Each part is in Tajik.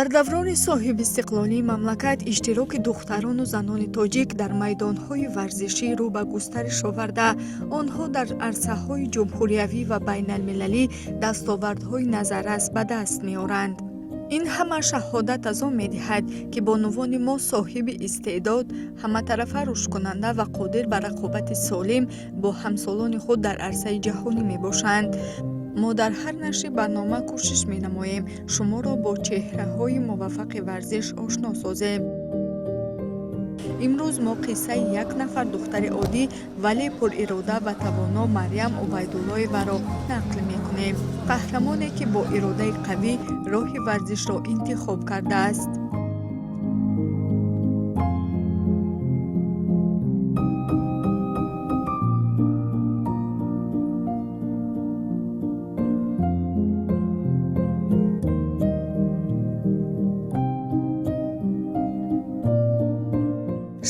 Дар даврони соҳибистиқлолии мамлакат иштироки духтарону занони тоҷик дар майдонҳои варзишӣ рӯ ба густариш оварда, онҳо дар арсаҳои ҷумҳуриявӣ ва байналмилалӣ дастовардҳои назаррас ба даст меоранд. Ин ҳама шаҳодат аз он медиҳад, ки бонувони мо соҳиби истеъдод, ҳаматарафа рушдкунанда ва қодир ба рақобати солим бо ҳамсолони худ дар арсаи ҷаҳонӣ мебошанд. Мо дар ҳар нашри барнома кӯшиш менамоем шуморо бо чеҳраҳои муваффақи варзиш ошно созем. Имрӯз мо қиссаи як нафар духтари оддӣ, вале пурирода ва тавоно, Марьям Убайдуллоеваро нақл мекунем, қаҳрамоне, ки бо иродаи қавӣ роҳи варзишро интихоб кардааст.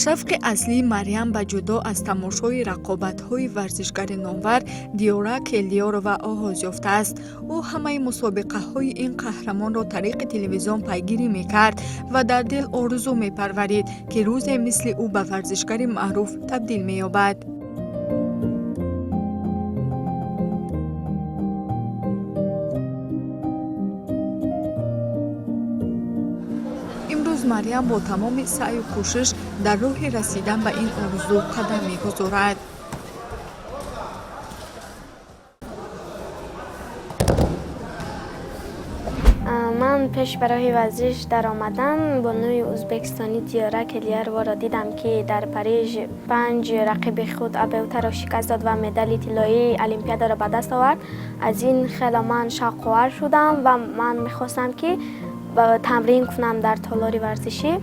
Шавқи аслии Марьям ба ҷудо аз тамошои рақобатҳои варзишгари номвар Диёра Келдиёрова оғоз ёфтааст. Ӯ ҳамаи мусобиқаҳои ин қаҳрамонро тариқи телевизион пайгирӣ мекард ва дар дил орзу мепарварид, ки рӯзе мисли ӯ ба варзишгари маъруф табдил меёбад. Имрӯз Марьям бо тамоми саъю кӯшиш дар роҳи расидан ба ин орзу қадам мегузорад. Ман пеш ба роҳи варзиш даромадан бонуи ӯзбекистонӣ Диёра Келдиёроворо дидам, ки дар Париж панҷ рақиби худ абеутаро шикаст дод ва медали тиллоии олимпиадаро ба даст овард. Аз ин хело ман шавқовар шудам ва ман мехостам, ки тамрин кунам дар толори варзишӣ.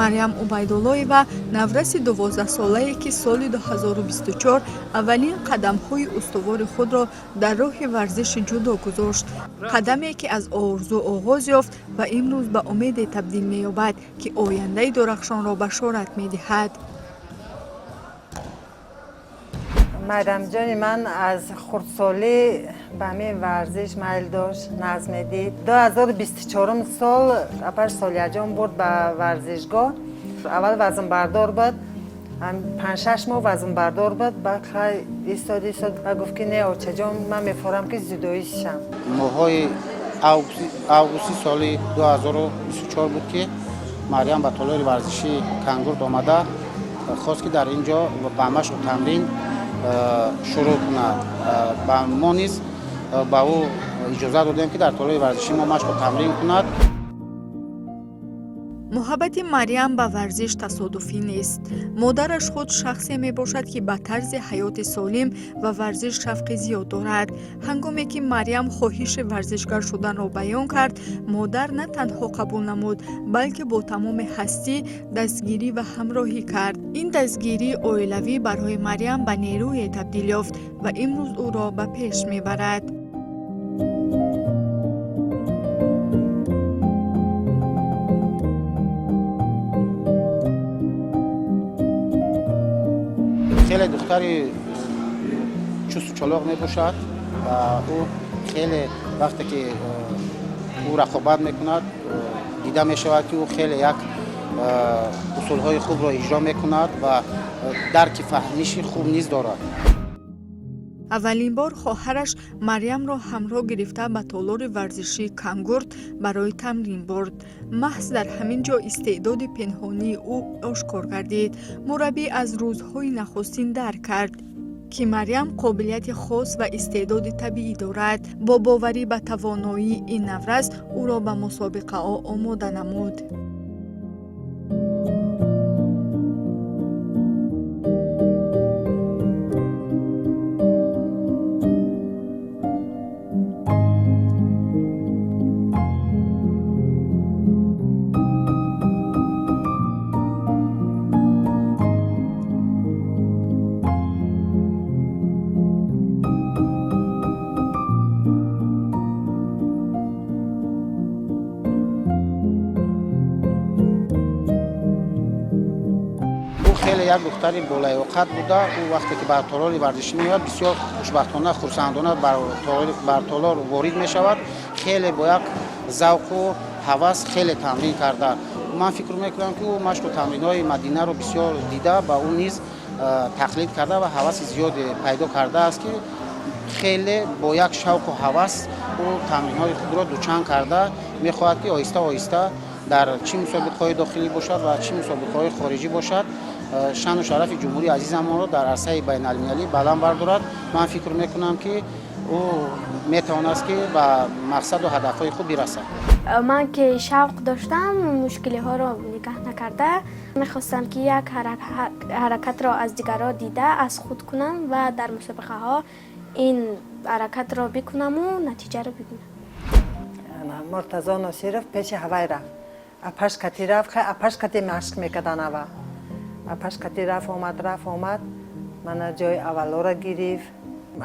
Марьям Убайдуллоева навраси 12-солае, ки соли 2024 аввалин қадамҳои устувори худро дар роҳи варзиши ҷудо гузошт, қадаме, ки аз орзу оғоз ёфт ва имрӯз ба умеде табдил меёбад, ки ояндаи дурахшонро башорат медиҳад. Майрамҷони ман аз хурдсолӣ ба ҳамин варзиш майл дошт, нағз медид. 2024 сол апаш Солияҷон бурд ба варзишгоҳ. Аввал вазнбардор буд, 5-6 моҳ вазнбардор буд, баъд хай истод, истод ва гуфт, ки не, очаҷон, ман мефорам, ки дзюдоист шам. Моҳҳои августи соли 2024 буд, ки Марьям ба толори варзишии Кангурд омада хост, ки дар ин ҷо ба машқу тамрин шурӯъ кунад. Ба мо низ ба ӯ иҷозат додем, ки дар толори варзиши мо машқу тамрин кунад. Муҳаббати Марьям ба варзиш тасодуфӣ нест. Модараш худ шахсе мебошад, ки ба тарзи ҳаёти солим ва варзиш шавқи зиёд дорад. Ҳангоме ки Марьям хоҳиши варзишгар шуданро баён кард, модар на танҳо қабул намуд, балки бо тамоми ҳастӣ дастгирӣ ва ҳамроҳӣ кард. Ин дастгирии оилавӣ барои Марьям ба нерӯе табдил ёфт ва имрӯз ӯро ба пеш мебарад. Хеле духтари чусту чолоқ мебошад ва ӯ хеле вақте ки ӯ рақобат мекунад, дида мешавад, ки ӯ хеле як усулҳои хубро иҷро мекунад ва дарки фаҳмиши хуб низ дорад. Аввалин бор хоҳараш Марьямро ҳамроҳ гирифта ба толори варзишии Кангурд барои тамрин бурд. Маҳз дар ҳамин ҷо истеъдоди пинҳонии ӯ ошкор гардид. Мураббӣ аз рӯзҳои нахустин дарк кард, ки Марьям қобилияти хос ва истеъдоди табиӣ дорад. Бо боварӣ ба тавоноии ин наврас ӯро ба мусобиқаҳо омода намуд. Хеле як духтари болаёқат буда, ӯ вақте ки ба толори варзишӣ меояд, бисёр хушбахтона, хурсандона бар толор ворид мешавад, хеле бо як завқу Ҳавас хеле тамрин карда. Ман фикр мекунам, ки ӯ машқу тамринҳои Мадинаро бисёр дида, ба ӯ низ тақлид карда ва ҳаваси зиёде пайдо кардааст, ки хеле бо як шавқу ҳавас ӯ тамринҳои худро дучанд карда мехоҳад, ки оҳиста оҳиста дар чӣ мусобиқаҳои дохилӣ бошад ва чӣ мусобиқаҳои хориҷӣ бошад, шаъну шарафи ҷумҳурии азизамонро дар арсаи байналмилалӣ баланд бардорад. Ман фикр мекунам, ки ӯ метавонаст, ки ба мақсаду ҳадафҳои худ бирасад. Ман ки шавқ доштам, мушкилиҳоро нигаҳ накарда, мехостам, ки як ҳаракатро аз дигарҳо дида аз худ кунам ва дар мусобиқаҳо ин ҳаракатро бикунаму натиҷаро бибинам. Муртазо Носиров пеши ҳавай рафт, апаш кати рафт. Хай, апаш кати машқ мекардан ава. Апаш кати рафт, омад, рафт, омад, мана ҷои аввалора гирифт.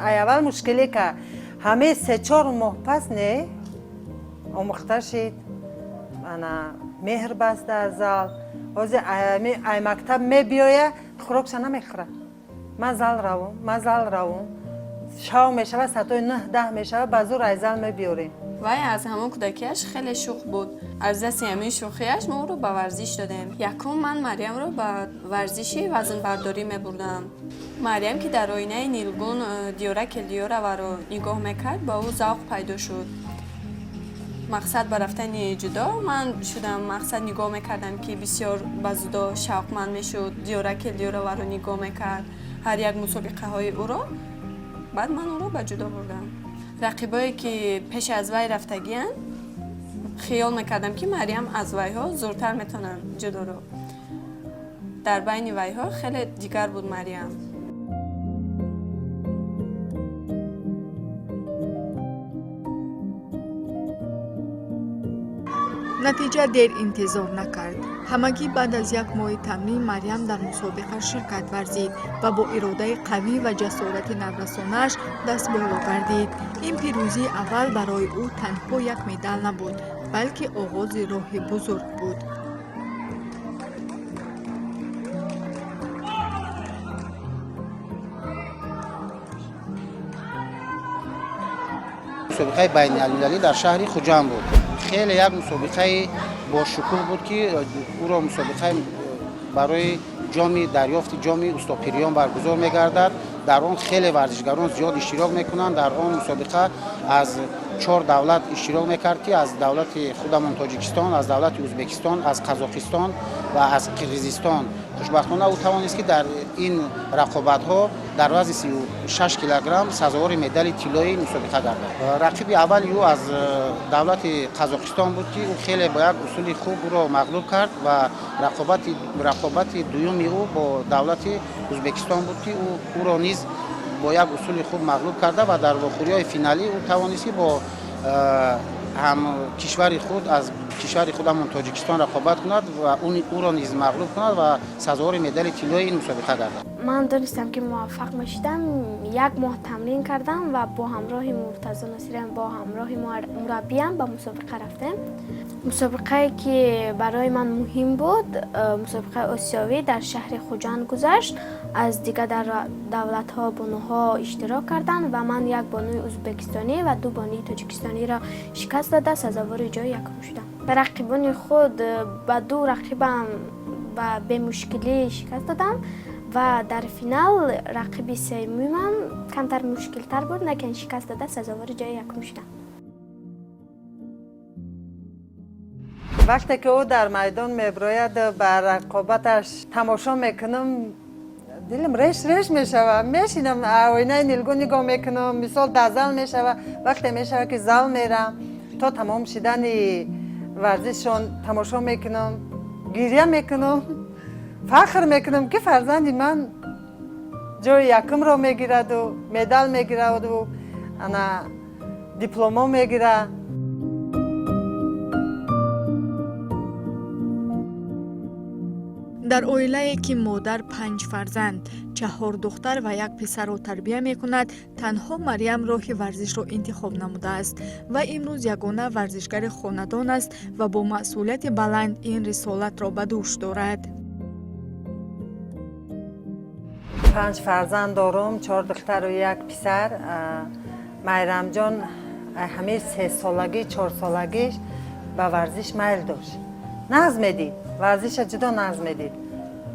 Ай аввал мушкиле ка ҳамаи 3-4 моҳ пас не омӯхта шид, ана меҳр баст дар зал. Ҳозир ай мактаб мебиёя, хӯрокша намехӯра: «Ман зал равум, ман зал равум». Шав мешава, соатҳои 9-10 мешава, ба зур ай зал мебиёрем. Вай аз ҳамон кӯдакиаш хеле шӯх буд. Аз дасти ҳамин шӯхиаш мо ӯро ба варзиш додем. Якум ман Марьямро ба варзиши вазнбардорӣ мебурдам. Марьям ки дар оинаи нилгун Диёра Келдиёраваро нигоҳ мекард, ба ӯ завқ пайдо шуд. Мақсад ба рафтани ҷудо ман шудам. Мақсад нигоҳ мекардам, ки бисёр ба ҷудо шавқманд мешуд. Диёра Келдиёраваро нигоҳ мекард, ҳар як мусобиқаҳои ӯро. Баъд ман ӯро ба ҷудо бурдам. Рақибое ки пеш аз вай рафтагиянд, хиёл мекардам, ки Марьям аз вайҳо зудтар метавонанд ҷудоро. Дар байни вайҳо хеле дигар буд Марьям. Натиҷа дер интизор накард. Ҳамагӣ баъд аз як моҳи тамрин Марьям дар мусобиқа ширкат варзид ва бо иродаи қавӣ ва ҷасорати наврасонааш дастболо гардид. Ин пирӯзии аввал барои ӯ танҳо як медал набуд, балки оғози роҳи бузург буд. Мусобиқаи байналмилалӣ дар шаҳри Хуҷанд буд. Хеле як мусобиқаи бошукӯҳ буд, ки ӯро мусобиқаи барои ҷоми дарёфти ҷоми устопириён баргузор мегардад. Дар он хеле варзишгарон зиёд иштирок мекунанд. Дар он мусобиқа аз чор давлат иштирок мекард, ки аз давлати худамон Тоҷикистон, аз давлати Ӯзбекистон, аз Қазоқистон ва аз Қирғизистон. Хушбахтона, ӯ тавонист, ки дар ин рақобатҳо дар вазни 36 килограмм сазовори медали тиллои мусобиқа гардад. Рақиби аввали ӯ аз давлати Қазоқистон буд, ки ӯ хеле бо як усули хуб ӯро мағлуб кард, ва рақобати дуюми ӯ бо давлати Ӯзбекистон буд, ки ӯро низ бо як усули хуб мағлуб карда, ва дар вохӯриҳои финалӣ ӯ тавонист, ки бо ҳам кишвари худ, аз кишвари худамон Тоҷикистон рақобат кунад ва ӯро низ мағлуб кунад ва сазовори медали тиллои ин мусобиқа гардад. Ман донистам, ки муваффақ мешудам. Як моҳ тамрин кардам ва бо ҳамроҳи Муртазо Носириам, бо ҳамроҳи мураббиям ба мусобиқа рафтем. Мусобиқае ки барои ман муҳим буд, мусобиқаи осиёвӣ дар шаҳри Хуҷанд гузашт. Аз дигар давлатҳо бонуҳо иштирок карданд ва ман як бонуи ӯзбекистонӣ ва ду бонуи тоҷикистониро шикаст дода, сазовори ҷои якум шудам. Рақибони худ, ба ду рақибам ба бемушкилӣ шикаст додам ва дар финал рақиби сеюмам камтар мушкилтар буд, лекин шикаст дода, сазовори ҷои якум шудам. Вақте ки ӯ дар майдон мебирояд, ба рақобаташ тамошо мекунам, дилам реш реш мешава. Мешинам, оинаи нилгун нигоҳ мекунам. Мисол, дар зал мешава, вақте мешава, ки зал мерам, то тамом шидани варзишшон тамошо мекунам, гиря мекунам, фахр мекунам, ки фарзанди ман ҷои якумро мегираду медал мегираду ана дипломо мегирад. Дар оилае ки модар панҷ фарзанд, чаҳор духтар ва як писарро тарбия мекунад, танҳо Марьям роҳи варзишро интихоб намудааст ва имрӯз ягона варзишгари хонадон аст ва бо масъулияти баланд ин рисолатро ба дӯш дорад. Панҷ фарзанд дорум: чор духтару як писар. Майрамҷон ҳамин 3 солагӣ, 4 солагиш Ба варзиш майл дошт, нағз медид варзиша, ҷудо нағз медид.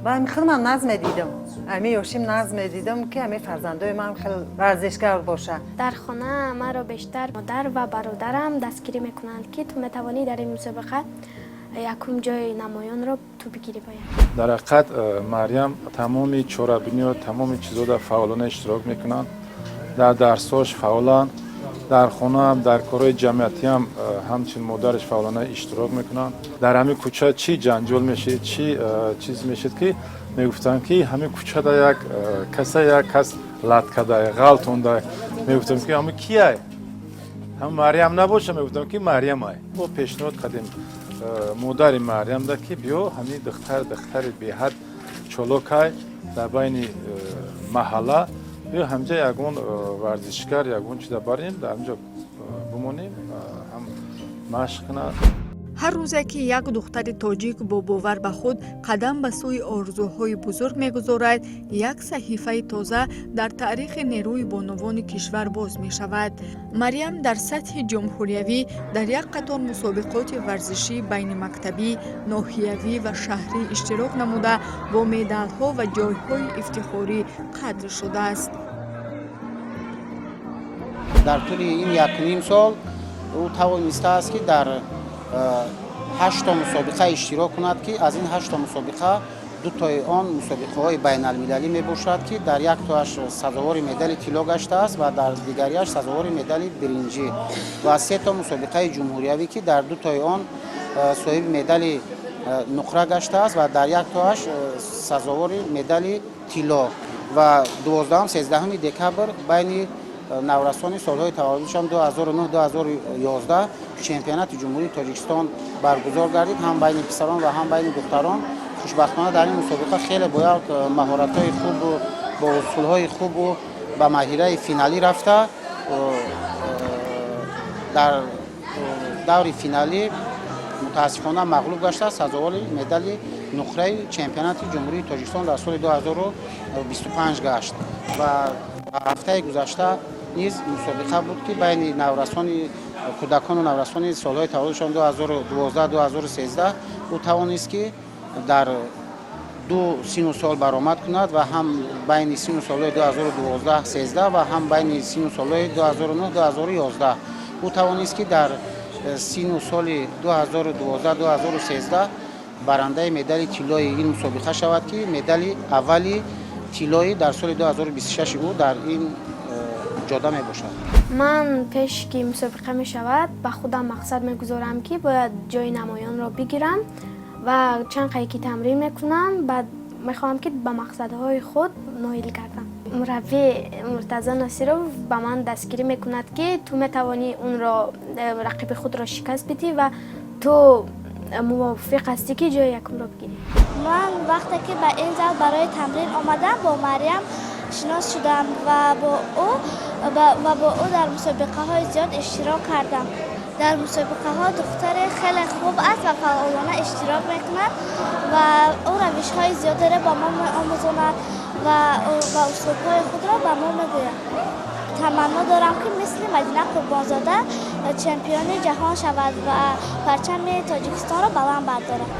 Ба ами хел ман нағз медидам, ами ёшим нағз медидам, ки ами фарзандои ман хел варзишгар боша. Дар хона маро бештар модар ва бародарам дастгирӣ мекунанд, ки ту метавонӣ дар ин мусобиқа якум ҷои намоёнро ту бигирӣ бояд. Дар ҳақиқат, Марьям тамоми чорабиниҳо, тамоми чизода фаъолона иштирок мекунанд, дар дарсҳош фаъоланд, дар хонаам, дар корҳои ҷамъиятиам ҳамчун модараш фаъолона иштирок мекунанд. Дар ҳамин кӯча чӣ ҷанҷол мешид, чӣ чиз мешид, ки мегуфтанд, ки ҳамин кӯчада як каса, як кас лат кадай, ғалтондай. Мегуфтам, ки ҳами кияй? Ҳам Марьям набоша? Мегуфтам, ки Марьямай. Мо пешниҳод кардем модари Марьямда, ки биё, ҳамин духтар духтари беҳад чолокай, дар байни маҳалла биё, ҳамҷа ягон варзишгар, ягон чиза барем, дар ҳамҷа бимонем, ҳам машқ кунад. Ҳар рӯзе, ки як духтари тоҷик бо бовар ба худ қадам ба сӯи орзуҳои бузург мегузорад, як саҳифаи тоза дар таърихи нерӯи бонувони кишвар боз мешавад. Марьям дар сатҳи ҷумҳуриявӣ дар як қатор мусобиқоти варзишӣ байнимактабӣ, ноҳиявӣ ва шаҳрӣ иштирок намуда, бо медалҳо ва ҷойҳои ифтихорӣ қадр шудааст. Дар тӯли ин якуним сол ӯ тавонистааст, ки дар ҳашто мусобиқа иштирок кунад, ки аз ин ҳашто мусобиқа дутои он мусобиқаҳои байналмилалӣ мебошад, ки дар яктоаш сазовори медали тилло гаштааст ва дар дигариаш сазовори медали биринҷӣ, ва сето мусобиқаи ҷумҳуриявӣ, ки дар дутои он соҳиби медали нуқра гаштааст ва дар яктоаш сазовори медали тилло. Ва 12, 13 декабр байни наврасони солҳои таваллудшон 2009, 2011 чемпионати Ҷумҳурии Тоҷикистон баргузор гардид, ҳам байни писарон ва ҳам байни духтарон. Хушбахтона, дар ин мусобиқа хеле бо як маҳоратҳои хубу бо усулҳои хубу ба марҳилаи финалӣ рафта, дар даври финалӣ мутаассифона мағлуб гашта, сазовори медали нуқраи чемпионати Ҷумҳурии Тоҷикистон дар соли 2025 гашт. Ва ҳафтаи гузашта низ мусобиқа буд, ки байни наврасони, кӯдакону наврасони солҳои таваллудшон 2012, 2013 ӯ тавонист, ки дар ду сину сол баромад кунад ва ҳам байни сину солҳои 2012, 13 ва ҳам байни сину солҳои 2009, 2011. Ӯ тавонист, ки дар сину соли 2012, 2013 барандаи медали тиллои ин мусобиқа шавад, ки медали аввали тиллоӣ дар соли 2026 ӯ дар ин ҷода мебошад. Ман пеш ки мусобиқа мешавад, ба худам мақсад мегузорам, ки бояд ҷои намоёнро бигирам ва чанд қай ки тамрин мекунам, баъд мехоҳам, ки ба мақсадҳои худ ноил гардам. Мураббӣ Муртазо Носиров ба ман дастгирӣ мекунад, ки ту метавонӣ унро рақиби худро шикаст бидиҳӣ ва ту мувофиқ ҳастӣ, ки ҷои якумро бигирӣ. Ман вақте ки ба ин зал барои тамрин омадам, бо Марьям шинос шудам ва бо ӯ дар мусобиқаҳои зиёд иштирок кардам. Дар мусобиқаҳо духтаре хеле хуб аст ва фаъолона иштирок мекунад ва ӯ равишҳои зиёдеро ба мо меомӯзонад ва услубҳои худро ба мо мегӯяд. Таманно дорам, ки мисли Мадина Қурбонзода чемпиони ҷаҳон шавад ва парчами Тоҷикистонро баланд бардорад.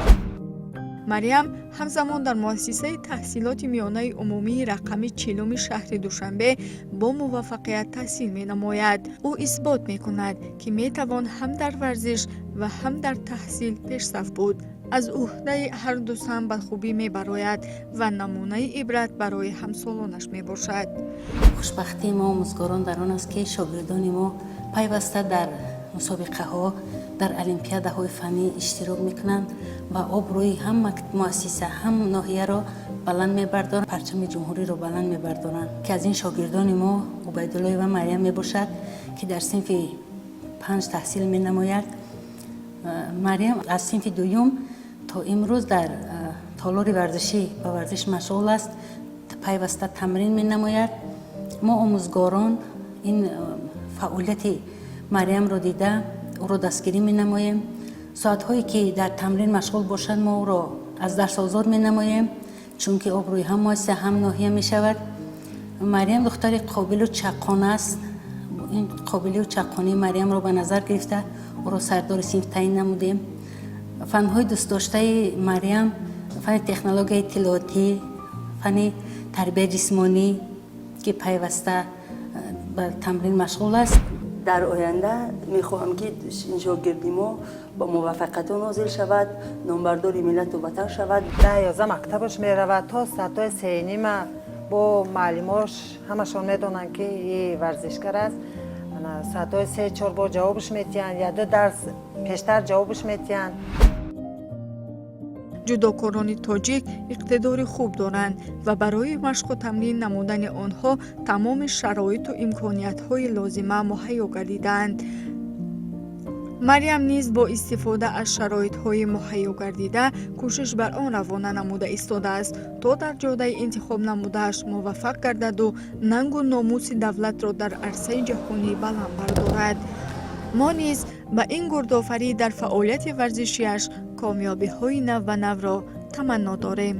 Марьям ҳамзамон дар муассисаи таҳсилоти миёнаи умумии рақами 40-уми шаҳри Душанбе бо муваффақият таҳсил менамояд. Ӯ исбот мекунад, ки метавон ҳам дар варзиш ва ҳам дар таҳсил пешсаф буд. Аз ӯҳдаи ҳарду самт ба хубӣ мебарояд ва намунаи ибрат барои ҳамсолонаш мебошад. Хушбахтии мо, омӯзгорон, дар он аст, ки шогирдони мо пайваста дар мусобиқаҳо, дар олимпиадаҳои фаннӣ иштирок мекунанд ва обрӯи ҳам муассиса, ҳам ноҳияро баланд мебардоранд, парчами ҷумҳуриро баланд мебардоранд, ки аз ин шогирдони мо Убайдуллоева Марьям мебошад, ки дар синфи панҷ таҳсил менамояд. Марьям аз синфи дуюм то имрӯз дар толори варзишӣ ба варзиш машғул аст, пайваста тамрин менамояд. Мо, омӯзгорон, ин фаъолияти Марьямро дида, ӯро дастгирӣ менамоем. Соатҳое ки дар тамрин машғул бошад, мо ӯро аз дарс озод менамоем, чунки обрӯи ҳам муассиса, ҳам ноҳия мешавад. Марьям духтари қобилу чаққон аст. Ин қобилию чаққонии Марьямро ба назар гирифта, Ӯро сардори синф таъин намудем. Фанҳои дӯстдоштаи Марьям фани технологияи иттилоотӣ, фани тарбияи ҷисмонӣ, ки пайваста ба тамрин машғул аст. Дар оянда мехоҳам, ки шогирди мо бо муваффақиятҳо нозил шавад, номбардори миллату ватан шавад. 10-11 мактабаш меравад, то соатҳои 3:30 бо муаллимош ҳамашон медонанд, ки и варзишгар аст. Соатҳои 3-4 бор ҷавобш метиҳанд, я ду дарс пештар ҷавобш метиҳанд. Ҷудокорони тоҷик иқтидори хуб доранд ва барои машқу тамрин намудани онҳо тамоми шароиту имкониятҳои лозима муҳайё гардидаанд. Марьям низ бо истифода аз шароитҳои муҳайё гардида кӯшиш бар он равона намуда истодааст, то дар ҷодаи интихоб намудааш муваффақ гардаду нангу номуси давлатро дар арсаи ҷаҳонӣ баланд бардорад. Мо низ ба ин гурдофарӣ дар фаъолияти варзишиаш комёбиҳои навбанавро таманно дорем.